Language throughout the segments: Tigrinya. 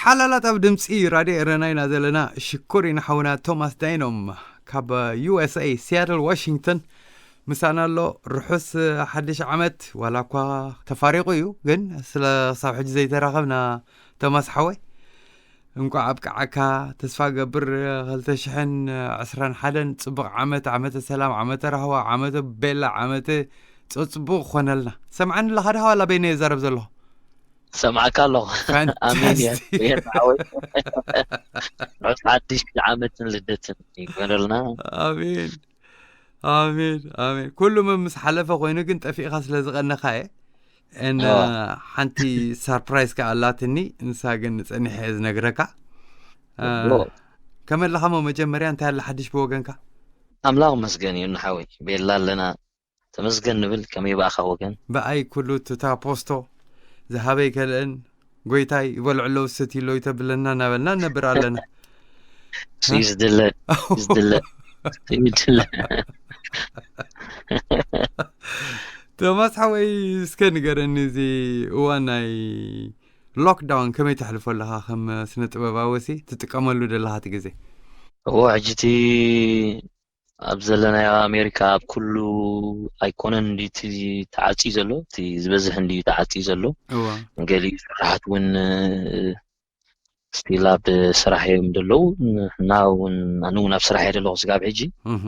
ሓላላት ኣብ ድምፂ ራድዮ ኤረና ኢና ዘለና። ሽኮር ኢና ሓውና ቶማስ ዳይኖም ካብ ዩ ኤስ ኤ ሲያትል ዋሽንግተን ምሳና ኣሎ። ርሑስ ሓድሽ ዓመት። ዋላ እኳ ተፋሪቑ እዩ፣ ግን ስለ ክሳብ ሕጂ ዘይተራኸብና ቶማስ ሓወይ፣ እንቋዕ ኣብቅዓካ። ተስፋ ገብር ክልተ ሽሕን ዕስራን ሓደን ጽቡቕ ዓመት፣ ዓመተ ሰላም፣ ዓመተ ራህዋ፣ ዓመተ ቤላ፣ ዓመተ ጽቡቕ ክኾነልና። ሰምዓኒ ኣለኻ ድኻ ዋላ በይነ የዛረብ ዘለኹ? ሰምዓካ ኣለኹ። ኣሜን እየ። ፋንታስቲክ። ብሄር ሓወይ፣ ርሑስ ሓድሽ ዓመትን ልደትን ይግበረልና። ኣሜን፣ ኣሜን፣ ኣሜን። ኩሉ መ ምስ ሓለፈ ኮይኑ ግን ጠፊእኻ ስለ ዝቐነኻ እየ። እን ኣዎ። ሓንቲ ሳርፕራይዝ ከኣ ኣላትኒ፣ ንሳ ግን ጸኒሐ እየ ዝነግረካ። እ፣ ሎ ከመይ ኣለኻ ሞ? መጀመርያ እንታይ ኣለ ሓድሽ ብወገንካ? ኣምላኽ መስገን እዩ ንሓወይ፣ ቤላ ኣለና። ተመስገን ንብል። ከመይ በኣኻ ወገን? ብኣይ ኩሉ ቱታ ፖስቶ ዝሃበይ ከልእን ጎይታይ ይበልዑ ኣለዉ ዝሰትዩ ኣለዉ ይተብለና እናበልና ንነብር ኣለና። እሱ እዩ ዝድለ፣ እዩ ዝድለ፣ እዩ ዝድለ። ቶማስ ሓወይ፣ እስከ ንገረኒ፣ እዚ እዋን ናይ ሎክዳውን ከመይ ተሕልፎ ኣለኻ? ከም ስነ ጥበባዊ ሲ ትጥቀመሉ ዘለኻ እቲ ግዜ? እዎ፣ ሕጂ እቲ ኣብ ዘለናዮ ኣሜሪካ ኣብ ኩሉ ኣይኮነን እንዲ እቲ ተዓፅዩ ዘሎ፣ እቲ ዝበዝሕ እንዲ ተዓፅዩ ዘሎ። እዋ ገሊኡ ስራሓት እውን ስቲል ኣብ ስራሕ እዮም ዘለዉ። ንሕና እውን፣ ኣነ እውን ኣብ ስራሕ እየ ዘለኹ ስጋብ ሕጂ። እህ።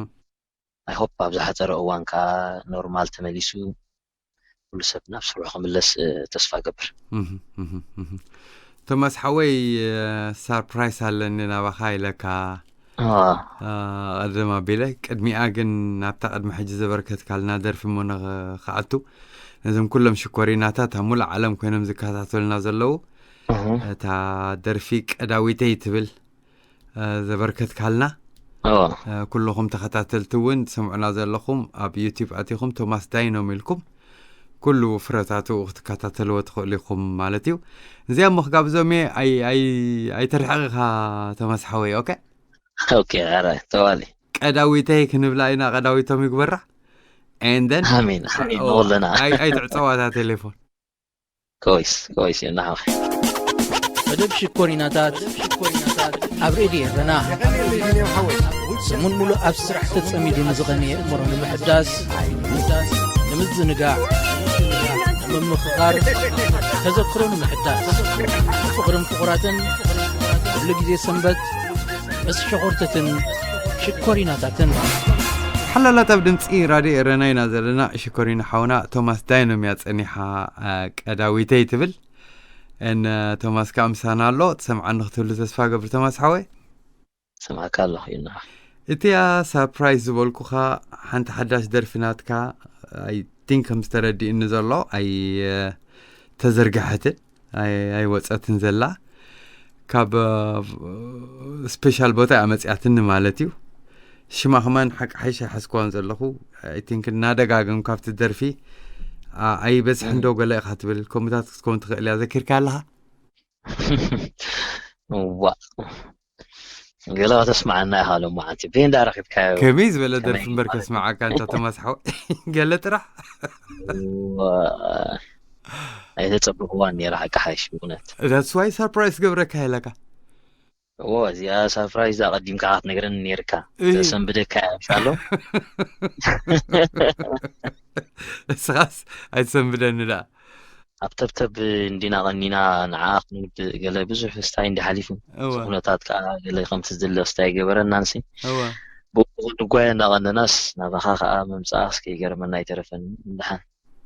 ኣይ ሆፕ ኣብ ዝሓፀረ እዋን ከዓ ኖርማል ተመሊሱ ኩሉ ሰብ ናብ ስርሑ ክምለስ እ፣ ተስፋ ገብር። እህ፣ እህ፣ እህ። ቶማስ ሓወይ፣ እ፣ ሳርፕራይስ ኣለኒ ናባኻ ኢለካ። ኣዋ፣ እ፣ ቀደም ኣቢለ ቅድሚኣ ግን ናብታ ቅድሚ ሕጂ ዘበርከትካልና ደርፊ እሞ ንኽኣቱ ነዞም ኩሎም ሽኮሪናታት ኣብ ሙሉእ ዓለም ኮይኖም ዝከታተሉና ዘለዉ እህ፣ እታ ደርፊ ቀዳዊተይ ትብል እ፣ ዘበርከትካልና ኣዋ፣ እ፣ ኩልኹም ተኸታተልቲ እውን ትሰምዑና ዘለኹም ኣብ ዩቲዩብ ኣቲኹም ቶማስ ዳይኖም ኢልኩም ኩሉ ፍረታቱ ክትከታተልዎ ትኽእሉ ኢኹም ማለት እዩ። እዚኣ እሞ ክጋብዞም እየ። ኣይ- ኣይ- ኣይትርሕቕ ኢኻ ቶማስ ሓወይ። ኦኬ፣ ኦኬ፣ ኧረ ተዋሊ። ቀዳዊተይ ክንብላ ኢና። ቀዳዊቶም ይግበራ። And then ኣሜን፣ ኣሜን፣ ንወለና። ኣይ- ኣይትዕጸዋታ ቴሌፎን። ኮይስ፣ ኮይስ፣ እናሓወ። መደብ ሽኮሪናታት ኣብ ሬድዮ ኤረና። ሰሙን ሙሉእ ኣብ ስራሕ ተጸሚዱ ንዝቐነየ እምሮ ንምሕዳስ፣ ንምዝንጋዕ፣ ንምምኽኻር፣ ተዘክሮ ንምሕዳስ፣ ፍቕርን ፍቑራትን ኩሉ ግዜ ሰንበት ምስ ሸኾርተትን ሽኮሪናታትን። ሓላላት ኣብ ድምፂ ራድዮ ኤረና ኢና ዘለና። ሽኮሪና ሓውና ቶማስ ዳይኖም እያ ጸኒሓ፣ እ፣ ቀዳዊተይ ትብል። እን ቶማስ ከዓ ምሳና ኣሎ። ትሰምዓኒ ክትህሉ ተስፋ ገብር ቶማስ ሓወይ። ሰማዕካ ኣለኹ እዩ። እቲያ ሳርፕራይዝ ዝበልኩኻ ሓንቲ ሓዳሽ ደርፊ ናትካ፣ ኣይ ቲንክ ከም ዝተረድእኒ ዘሎ ኣይ ተዘርግሐትን ኣይ- ኣይወፀትን ዘላ፣ ካብ እ፣ ስፔሻል ቦታ እያ መፅያትኒ ማለት እዩ። ሽማ ከማን ሓቂ ሓይሽ ኣይሓዝክዋን ዘለኹ። ኣይ ቲንክ እናደጋገም ካብቲ ደርፊ ኣ- ኣይበዝሕን ዶ ገለ ኢኻ ትብል፣ ከምኡታት ክትከውን ትኽእል እያ። ዘኪርካ ኣለኻ? ዋ፣ ገለ ከተስማዓና ኢኻ ሎማዓንቲ። በይ እንዳ ረኺብካዮ? ከመይ ዝበለ ደርፊ ከመይ እምበር ማለት ከስማዓካ እንታ ተማስሓው ገለ ጥራሕ። ዋ፣ ኣይተጸበኽዋን ነይረ ሓቂ ሓይሽ ብእውነት። That's why surprise ገብረካ ኢለካ። እዎ፣ እዚኣ ሳርፕራይዝ ኣቐዲምካ ክትነግረኒ ነይርካ። እይ። ተሰንብደካ እያ ምሻሎ። እስኻስ ኣይትሰንብደኒ ደኣ። ኣብ ተብተብ እንዲና ቀኒና ንዓ ክንውድእ ገለ ብዙሕ ስታይ እንዲ ሓሊፉ። እወ፣ እቲ ኩነታት ከዓ ገለ ከምቲ ዝድለ ስታይ ገበረናንሲ። እወ። ብኡ ክንጓየ እንዳቐነናስ ናባኻ ከዓ ምምፃእስ ከይገርመና ኣይተረፈን። ድሓን።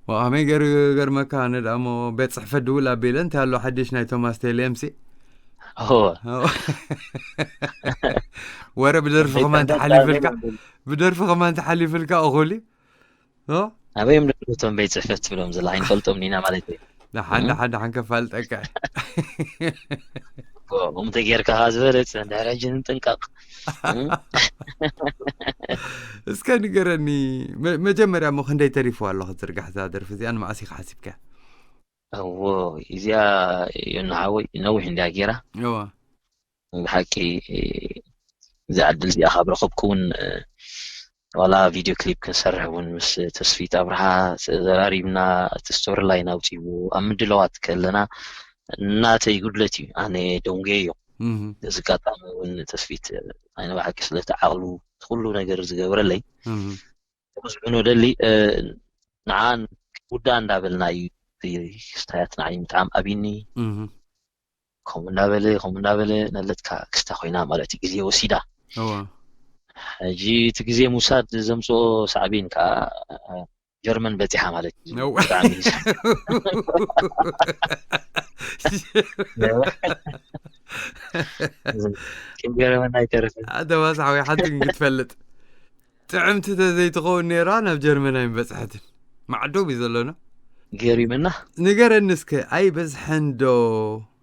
ወኣመይ ገር-፣ ገርመካ፣ ኣነ ደኣ እሞ ቤት ጽሕፈት ድውል ኣቢለ እንታይ ኣሎ ሓድሽ ናይ ቶማስ ቴሌምሲ? እወ። ወረ ብደርፊ ከማን ተሓሊፍልካ፣ ብደርፊ ከማን ተሓሊፍልካ እኹል እዩ። ኦ? ኣበይ እዮም ነቶም ቤት ጽሕፈት ትብሎም ዘላ? ኣይንፈልጦም ኢና ማለት እዩ። ደሓን፣ እም። ደሓን፣ ደሓን ከፋልጠካ። እኮ፣ ከምኡ ተጌርካ ከኣ ዝበለጸ፣ እንድሕር ሕጂ ንጥንቀቕ። እም። እስከ ንገረኒ፣ መ-፣ መጀመርያ እሞ ክንደይ ተሪፍዋ ኣሎ ክትዝርጋሕ እዛ ደርፊ እዚኣ? ንመዓስ ኢኻ ሓሲብካያ? እዎ፣ እዚኣ ዮና ሓወይ ነዊሕ እንድያ ጌራ። እዋ። ብሓቂ እዛ ዕድል እዚኣ ካብ ረኸብኩ እውን፣ ዋላ ቪድዮ ክሊፕ ክንሰርሕ እውን ምስ ተስፊት ኣብርሃ ተዘራሪብና፣ እቲ ስቶሪ ላይን ኣውጺኡ ኣብ ምድላዋት ከለና፣ ናተይ ጉድለት እዩ። ኣነ ደንጉየ እዮ። እዚ ኣጋጣሚ እውን ተስፊት፣ ኣይ፣ ንባዕልኪ ስለቲ ዓቕሉ ኩሉ ነገር ዝገብረለይ፣ ክምስግኖ ደሊ። ንዓን ውዳ እንዳበልና እዩ። ክስታያት ንዓይ ብጣዕሚ ኣብኒ። ከምኡ እንዳበለ ከምኡ እንዳበለ ነለትካ ክስታ ኮይና ማለት እዩ፣ ግዜ ወሲዳ። ሕጂ እቲ ግዜ ምውሳድ ዘምፅኦ ሳዕቤን ከዓ ጀርመን በፂሓ ማለት እዩ። ጀርመን ኣይተረፈ። ተባሳሕ ወይ ሓንቲ ክትፈልጥ ጥዕምቲ ተዘይትኸውን ነይራ ናብ ጀርመን ኣይምበፅሐትን። ማዕዶብ እዩ ዘሎና። ገሪምና። ንገረኒ እስከ፣ ኣይበዝሐን ዶ?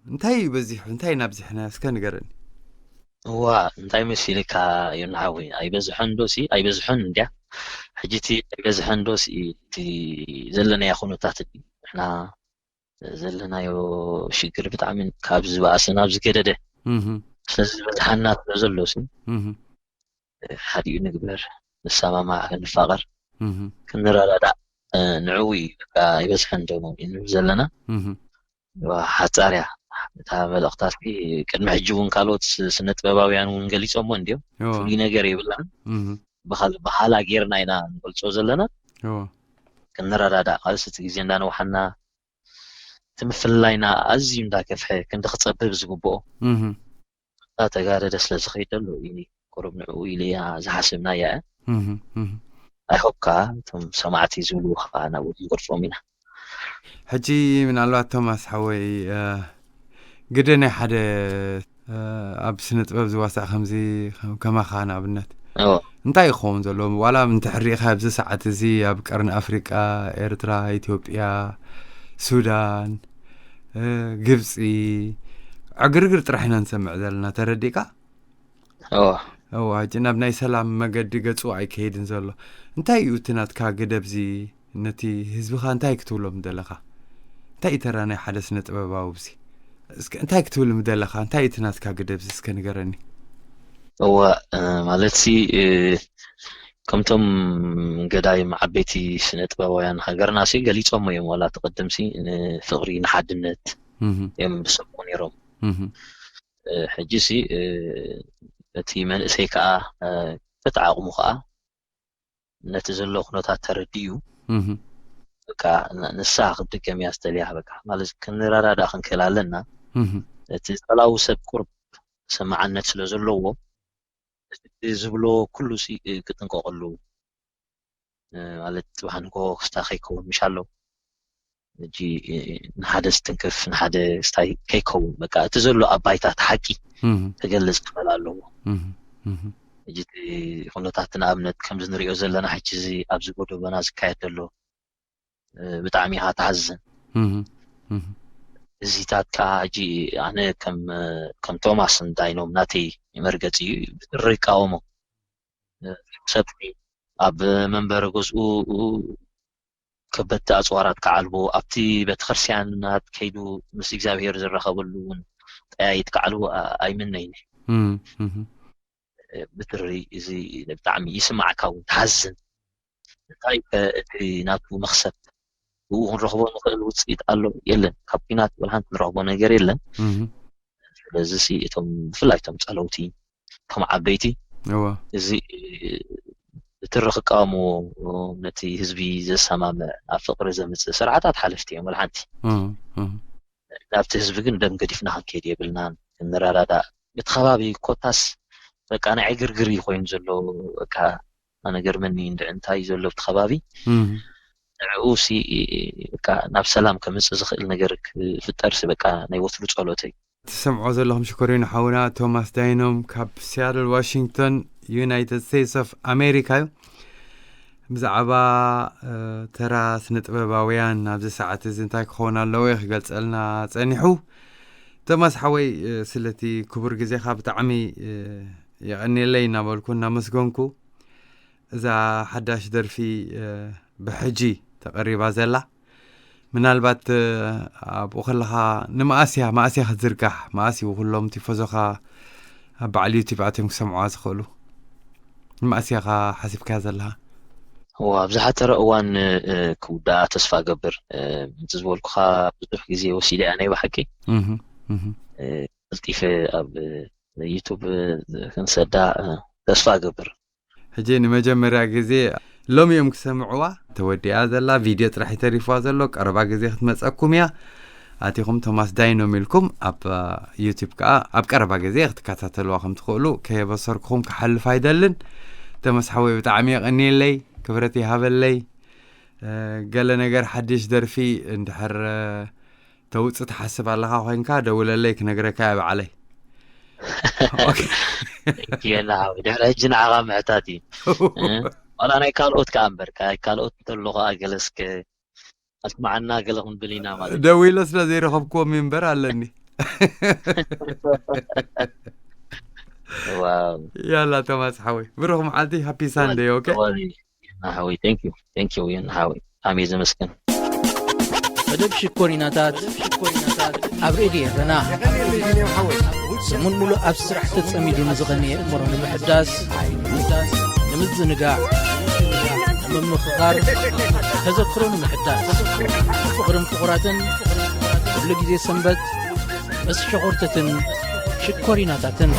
እንታይ እዩ በዚሑ? እንታይ እናብዝሕና እስከ ንገረኒ። እዋ፣ እንታይ መሲልካ እዩ ንዓዊ? ኣይበዝሐን ዶ ሲ? ኣይበዝሐን እንድያ። ሕጂ እቲ ኣይበዝሐን ዶ ሲ? እቲ ዘለናዮ ኩነታት፣ ንሕና ዘለናዮ ሽግር ብጣዕሚ ካብ ዝበኣሰ ናብ ዝገደደ ስለዚ ዝበዝሓና ስለ ዘሎ ሲ፣ ሓዲኡ ንግበር፣ ንሰማማዕ፣ ንፋቐር፣ ክንረዳዳእ፣ ንዕኡ እዩ። በቃ ኣይበዝሐን ዶ ንብል ዘለና። ሓጻር እያ እታ መልእኽታትኪ። ቅድሚ ሕጂ እውን ካልኦት ስነ ጥበባውያን እውን ገሊጾሞ እንድዮም። ፍሉይ ነገር የብላን። ብሃላ ጌርና ኢና ንገልጾ ዘለና። ክንረዳዳእ፣ ካልስ እቲ ግዜ እንዳነውሓና፣ እቲ ምፍልላይና ኣዝዩ እንዳከፍሐ ክንዲ ክጸብብ ዝግብኦ እንዳተጋደደ ስለ ዝኸይድ ዘሎ እዩ። ቁሩብ ንዕኡ ኢለ እያ ዝሓስብና እያ። ኣይሆፕ ከዓ እቶም ሰማዕቲ ዝብሉ ከዓ ናብኡ ክንገድፎም ኢና። ሕጂ ምናልባት ቶማስ ሓወይ፣ ግደ ናይ ሓደ ኣብ ስነ ጥበብ ዝዋሳእ ከምዚ ከማኻ ንኣብነት እንታይ ይኸውን ዘሎ? ዋላ እንተሕሪእኻ ኣብዚ ሰዓት እዚ ኣብ ቀርኒ ኣፍሪቃ፣ ኤርትራ፣ ኢትዮጵያ፣ ሱዳን፣ ግብፂ፣ ዕግርግር ጥራሕ ኢና ንሰምዕ ዘለና። ተረዲእካ? እዋ፣ ሕጂ ናብ ናይ ሰላም መገዲ ገጹ ኣይከይድን ዘሎ። እንታይ እዩ እቲ ናትካ ግደብዚ? ነቲ ህዝብኻ እንታይ ክትብሎ ምደለኻ? እንታይ እዩ ተራ ናይ ሓደ ስነ ጥበባዊ ብዚ? እስከ እንታይ ክትብል ምደለኻ? እንታይ እዩ እቲ ናትካ ግደብዚ እስከ ንገረኒ። እዋ፣ ማለት ሲ፣ ከምቶም ገዳይም ዓበይቲ ስነ ጥበባውያን ሃገርና ሲ ገሊጾሞ እዮም። ዋላ እቲ ቅድም ሲ ንፍቕሪ፣ ንሓድነት እዮም ዝሰብኩ ነይሮም። ሕጂ ሲ እቲ መንእሰይ ከዓ በቲ ዓቕሙ ከዓ ነቲ ዘሎ ኩነታት ተረዲኡ፣ በቃ ንሳ ክትድገም እያ ዝደልያ። በቃ ማለት ክንረዳዳእ ክንክእል ኣለና። እቲ ጸላዊ ሰብ ቁርብ ሰማዕነት ስለ ዘለዎ፣ እቲ ዝብሎ ኩሉ ሲ ክጥንቀቐሉ፣ ማለት ጽባሕ ንግሆ ክስታ ከይከውን ምሽ ኣሎ። ሕጂ ንሓደ ስትንክፍ፣ ንሓደ ስታይ ከይከውን፣ በቃ እቲ ዘሎ ኣብ ባይታ እቲ ሓቂ ክገልጽ ክኽእል ኣለዎ። ሕጂ እቲ ኩነታት ንኣብነት ከምዚ ንሪኦ ዘለና ሕጂ እዚ ኣብዚ ጎደቦና ዝካየድ ዘሎ ብጣዕሚ ኢኻ ትሓዝን። እዚታት ከዓ ሕጂ ኣነ ከም ከም ቶማስ እንዳይኖም ናተይ መርገፂ እዩ። ብትሪ ይቃወሞ። ሰብ ኣብ መንበሪ ገዝኡ ከበድቲ ኣፅዋራት ክዓልቦ፣ ኣብቲ ቤተክርስትያናት ከይዱ ምስ እግዚኣብሔር ዝራኸበሉ እውን ጠያይት ክዓልቦ ኣይምነይን። ብትሪ እዚ ብጣዕሚ ይስማዕካ እውን ትሓዝን። እንታይ ከ እቲ ናቱ መኽሰብ ብኡ ክንረኽቦ ንኽእል ውፅኢት ኣሎ? የለን። ካብ ኲናት ወላ ሓንቲ ንረኽቦ ነገር የለን። ስለዚ ሲ እቶም ብፍላይ እቶም ጸለውቲ፣ እቶም ዓበይቲ፣ እዚ ብትሪ ክቃወምዎ፣ ነቲ ህዝቢ ዘሰማምዕ፣ ናብ ፍቕሪ ዘምጽእ ስርዓታት ሓለፍቲ እዮም። ወላ ሓንቲ ናብቲ ህዝቢ ግን ደም ገዲፍና ክንከይድ የብልናን። ክንረዳዳእ፣ እቲ ከባቢ ኮታስ በቃ ናይ ዕግርግር እዩ ኮይኑ ዘሎ። በቃ ኣነ ገርመኒ እንድዒ እንታይ እዩ ዘሎ ኣብቲ ከባቢ። ንዕኡ ሲ በቃ ናብ ሰላም ከምጽእ ዝኽእል ነገር ክፍጠር ሲ በቃ ናይ ወትሩ ጸሎተይ። ትሰምዖ ዘለኹም ሽኮሪኖ ሓውና ቶማስ ዳይኖም ካብ ሲያትል ዋሽንግቶን ዩናይትድ ስቴትስ ኦፍ ኣሜሪካ እዩ። ብዛዕባ ተራ ስነ ጥበባውያን ኣብዚ ሰዓት እዚ እንታይ ክኸውን ኣለዎ ክገልጸልና ጸኒሑ። ቶማስ ሓወይ፣ ስለቲ ክቡር ግዜኻ ብጣዕሚ የቐንየለይ እናበልኩ እናመስገንኩ፣ እዛ ሓዳሽ ደርፊ ብሕጂ ተቐሪባ ዘላ፣ ምናልባት ኣብኡ ከለኻ ንመኣስ እያ፣ መኣስ እያ ክትዝርጋሕ? መኣስ እዩ ኩሎም ቲፎዞኻ ኣብ በዓል ዩቲብ ኣትዮም ክሰምዑዋ ዝኽእሉ? ንመኣስ እያ ሓሲብካያ ዘለኻ? እዋ፣ ኣብ ዝሓፀረ እዋን ክውዳኣ ተስፋ እገብር። እቲ ዝበልኩኻ ብዙሕ ግዜ ወሲደ እያ ናይ ብሓቂ። ቀልጢፈ ኣብ ዩቱብ ክንሰዳ ተስፋ እገብር። ሕጂ ንመጀመርያ ግዜ ሎሚ እዮም ክሰምዕዋ። ተወዲኣ ዘላ ቪድዮ ጥራሕ ተሪፍዋ ዘሎ። ቀረባ ግዜ ክትመፀኩም እያ። ኣቲኹም ቶማስ ዳይኖም ኢልኩም ኣብ ዩቱብ ከዓ ኣብ ቀረባ ግዜ ክትከታተልዋ ከም ትኽእሉ ከየበሰርኩኹም ክሓልፍ ኣይደልን። ተመስሓወይ ብጣዕሚ የቐኒየለይ፣ ክብረት ይሃበለይ። ገለ ነገር ሓድሽ ደርፊ እንድሕር ተውፅእ ትሓስብ ኣለኻ ኮይንካ ደውለለይ ክነግረካ እያ ባዕለይ። የላ ሓወይ፣ ድሕሪ ሕጂ ንዓኻ ምሕታት እዩ። ዋላ ናይ ካልኦት ከዓ እምበር፣ ናይ ካልኦት እንተሎ ከዓ ገለስከ ኣስማዓና ገለ ክንብል ኢና ማለት እዩ። ደዊለ ስለ ዘይረኸብክዎም እምበር ኣለኒ። ዋው ያላ ቶማስ ሓወይ ብሩኽ መዓልቲ፣ ሃፒ ሳንደይ። ኦኬ ሓወይ፣ thank you፣ thank you ሓወይ፣ ኣሜ ዘመስግን። መደብ ሽኮሪናታት ኣብ ሬድዮ ኤረና ሰሙን ሙሉእ ኣብ ስራሕ ተጸሚዱ ንዝቐንየ እምሮ ንምሕዳስ፣ ንምዝንጋዕ፣ ንምምኽኻር፣ ተዘክሮ ንምሕዳስ፣ ፍቕርን ፍቑራትን ኩሉ ግዜ ሰንበት ምስ ሸኾርተትን ሽኮሪናታትን።